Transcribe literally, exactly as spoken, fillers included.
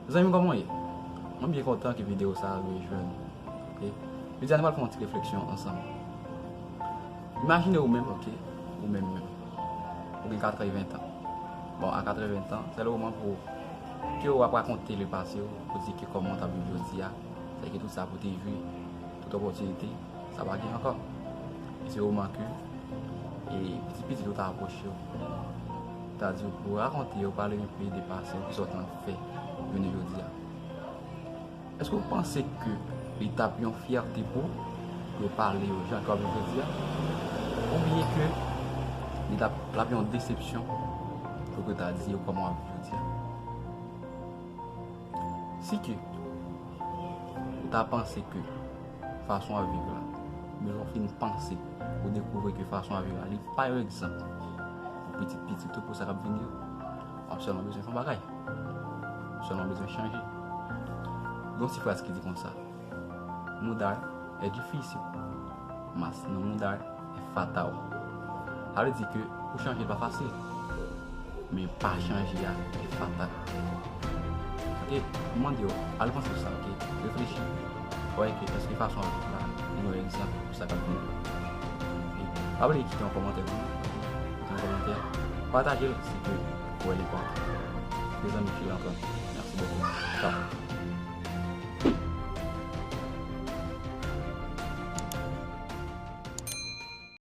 Zanmi m, kòman w ye? Mwen byen kontan ke videyo sa a rive jwenn ou. Ok? Jodi a, nou pral fè yon ti refleksyon ansanm. Imajine ou menm, ok? Ou menm menm. Ou gen katreven tan. Bon, a katreven tan, se le moman pou ke w ap rakonte le pase w, pou di ke kòman w t ap viv jodi a, sa ke tout sa pou te jwi, tout opòtinite, sa pa gen ankò. E se moman ke, e, pitit pitit ou ta apwoche w, ta di w pou rakonte yo, pale yon pe de pase w, ki sa w t ap fè jounen jodi a. Èske w panse ke li t ap yon fyète pou w, pou yo pale yo jan ke w ap viv jodi a? Oubyen ke li t ap, l ap yon desepsyon pou ke w ta di yo kòman w ap viv jodi a? Si ke ou ta panse ke fason w ap viv la, bezwen w fin panse, ou dekouvri ke fason w ap viv la, li pa yon egzanp pou pitit pitit ou, pou sa k ap vini yo, w ap sèlman bezwen fè yon bagay. Ou sèlman bezwen chanje. Gen yon ti fraz ki di konsa: Mudar é difícil, mas não mudar é fatal. Sa vle di ke pou chanje l pa fasil, men pa chanje a, e fatal. Ok, m mande w, al panse sou sa, ok? Reflechi. Wè ke èske fason w ap viv la, li yon egzanp pou sa k ap vini. Ok? Pa bliye kite yon kòmantè pou nou. Kite yon kòmantè. Pataje l si ke ou wè l enpòtan. Mezanmi, cheri anpil. Mèsi bokou. Tchao.